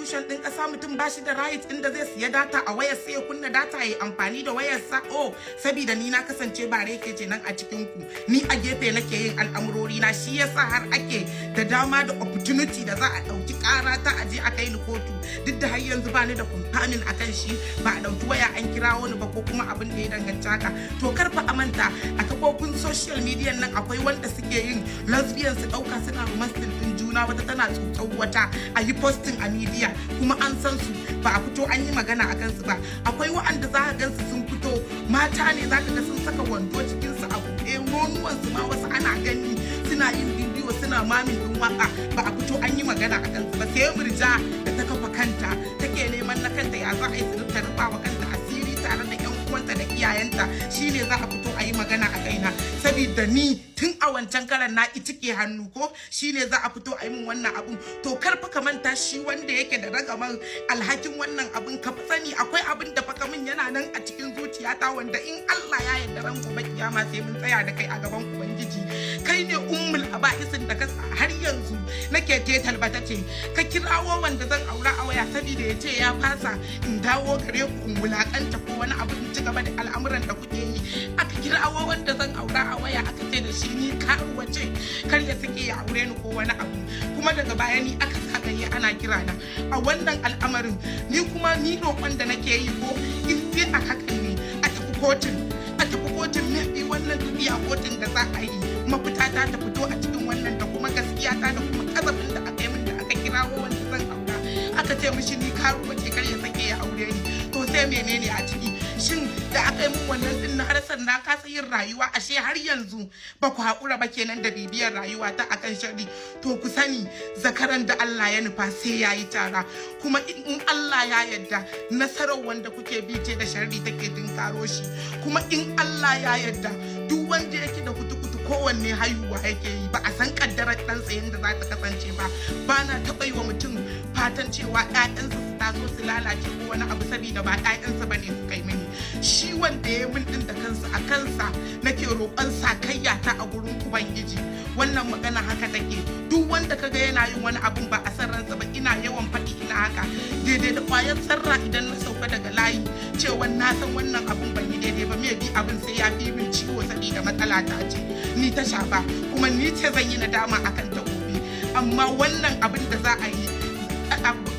Constitution din kasa mutum ba shi da right inda zai siya data a wayar sai ya kunna data ya amfani da wayarsa? Oh, saboda ni na kasance ba reke ce nan a cikin ku, ni a gefe nake yin al'amurori na, shi yasa har ake da dama da opportunity da za a ɗauki ƙara ta aje a kai ni kotu, duk da har yanzu ba ni da confirming akan shi, ba a ɗauki waya an kirawo ni ba ko kuma abin da ya danganci haka. To, karfa a manta, a kafofin social media nan akwai wanda suke yin lesbian, su ɗauka suna romancing din juna, wata tana tsotsar wata, a yi posting a media, kuma an san su, ba a fito an yi magana a kansu ba. Akwai wa'anda za ka gansu sun fito, mata ne, za ka ga sun saka wando cikinsu a buɗe, nonuwansu ma wasu ana gani, suna yin bidiyo, suna mamin din waka, ba a fito an yi magana a kansu ba. Sai Murja da ta kafa kanta, take neman na kanta, ya za a yi su ta rufa wa kanta asiri tare da yan uwanta da iyayenta, shine za a fito a yi magana a kaina? Saboda ni tun a wancan karan na ke hannu ko, shine za a fito a yi min wannan abun? To, kar fa ka manta, shi wanda yake da ragaman alhakin wannan abun, ka fi sani akwai abin da fa min yana nan a cikin zuciyata, wanda in Allah ya yarda ran gobe kiyama sai mun tsaya da kai a gaban Ubangiji. Kai ne ummul aba'isin da ka har yanzu nake tetal bata ce ka kirawo wanda zan aura a waya saboda ya ce ya fasa in dawo gare ku in wulakanta ko wani abu, in ci gaba da al'amuran da kuke yi. Aka kirawo wanda zan aura a waya, aka ce da shi ni karuwa ce, kar ya sake ya aure ni ko wani abu. Kuma daga baya ni aka zagaye ana kira na a wannan al'amarin. Ni kuma ni roƙon da nake yi ko, in dai a hakan ne, a tafi kotun, a tafi kotun. Maybe wannan tafiya kotun da za a yi, mafita ta ta fito a cikin wannan, da kuma gaskiya ta, da kuma kasafin da aka yi min da aka kirawo wanda zan aura aka ce mishi ni karuwa ce, kar ya sake ya aure ni. To, sai menene a ciki? Shin da aka yi min wannan din na har na kasa yin rayuwa, ashe har yanzu ba ku haƙura ba kenan da bibiyar rayuwa ta akan sharri? To, ku sani, zakaran da Allah ya nufa sai ya yi tara. Kuma in Allah ya yarda, nasarar wanda kuke bi ce da sharri take tinkaro shi. Kuma in Allah ya yarda, duk wanda yake da kutu-kutu, kowanne haihuwa yake yi, ba a san kaddarar ɗansa yadda za ta kasance ba. Ba na taɓa yi wa mutum fatan cewa 'ya'yansa su taso su lalace ko wani abu, saboda ba 'ya'yansa ba ne suka yi mini. Shi wanda ya min ɗin da kansa, a kansa nake roƙon sakayya ta a gurin Ubangiji. Wannan magana haka take. Duk wanda kaga yana yin wani abun ba a san ransa ba, ina yawan faɗi, ina haka, daidai da ƙwayar sarra idan na sauka daga layi cewa na san wannan abun ban yi daidai ba, me bi abin sai ya fi min ciwo, saboda matsala ta ce ni ta shafa, kuma ni ce zan yi nadama akan ta gobe. Amma wannan abin da za a yi,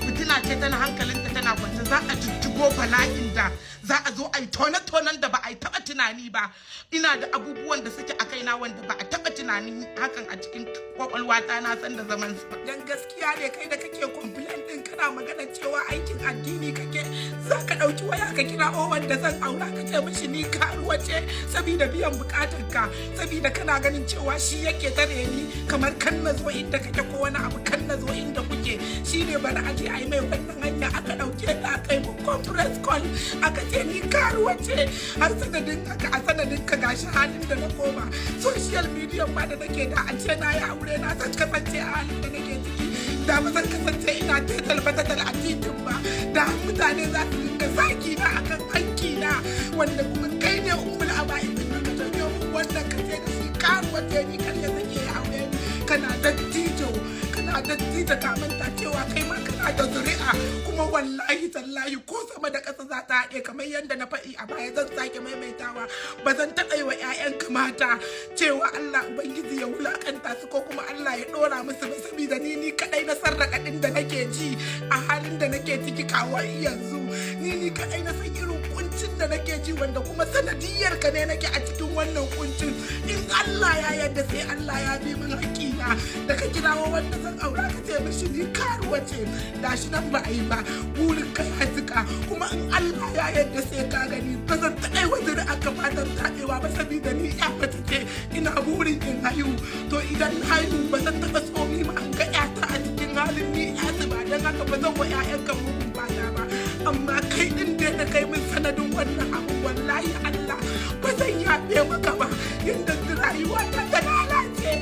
fitina ce tana hankalinta tana kwance, za a jijjigo bala'in da za a zo a yi tone-tonen da ba a yi taɓa tunani ba. Ina da abubuwan da suke a kaina wanda ba a taɓa tunanin hakan a cikin kwakwalwata na san da zaman su ba. Dan gaskiya ne, kai da kake complain din, kana magana cewa aikin addini kake, za ka ɗauki waya ka kira wanda zan aura ka ce mishi ni karuwa ce saboda biyan bukatar ka, saboda kana ganin cewa shi yake tare ni kamar kan na zo inda kake ko wani abu, kan na zo inda kuke, shine bari a je a yi mai wannan hanya. Aka ɗauke ta aka yi mun conference call, aka ce ni karuwa ce. Har sanadin haka, a sanadin ka, gashi halin da na koma social media ma da nake da a ce na yi aure na san kasance a halin da nake ciki, da ba zan kasance ina tetal batatal a titin ba, da mutane za su dinga zaki na akan hanki na, wanda kuma kai ne ummul aba'in da ka janyo mun wannan, ka ce da shi karuwa ce ni, kar ya sake ya aure ni. Kana dattijo, kana dattijo, ka manta cewa kai ma kana da zuri'a. Kuma wallahi tallahi, ko sama da ƙasa za ta haɗe, kamar yadda na faɗi a baya, zan sake maimaitawa, ba zan taɓa yi wa 'ya'yanka mata cewa Allah Ubangiji ya wulakanta su ko kuma Allah ya ɗora musu ba, saboda ni kaɗai na sarraƙa ɗin da nake ji a halin da nake ciki kawo yanzu. Ni kaɗai na san irin kuncin da nake ji, wanda kuma sanadiyar ka ne nake a cikin wannan kuncin. In Allah ya yarda, sai Allah ya bi min haƙƙina da ka kirawo wanda zan aura ka ce mishi ni karuwa ce. Da shi nan ba a yi ba, burin ka ya cika. Kuma in Allah ya yarda, sai ka gani. Ba zan taɓa wa zuri'a ka fatan taɓewa ba, saboda ni ya mace ce, ina burin in haihu. To, idan na haihu, ba zan taɓa so ni ma an ga ƴata a cikin halin ni ƴata ba. Don haka ba zan wa ƴaƴanka mugun fata ba. Amma kai din da kai min sanadin wannan abu, wallahi Allah ba zan yafe maka ba. Yadda rayuwa ta ta lalace,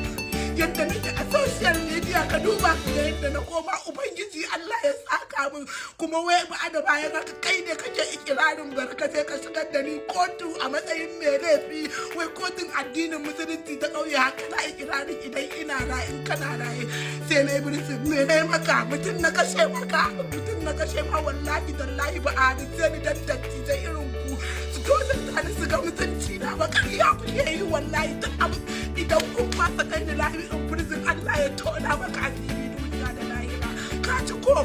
yadda nake a social media, ka duba ka ga yadda na koma. Ubangiji Allah ya saka min. Kuma wai ba da bayan haka, kai ne kake ikirarin barka sai ka shigar da ni kotu a matsayin mai laifi, wai kotun addinin Musulunci ta ƙauye. Haka na ikirarin idan ina raye, in kana raye, Sai na yi prison. Me na yi maka? Mutum na kashe maka? Mutum na kashe ma? Wallahi tallahi ba a sai ni dan dattijai irin ku su tozarta ni, su ga mutunci na ba. Ƙarya kuke yi wallahi. Duk abu idan kun fasa kai ni life in prison, Allah ya tona maka asiri duniya da lahira. Ka ci ko?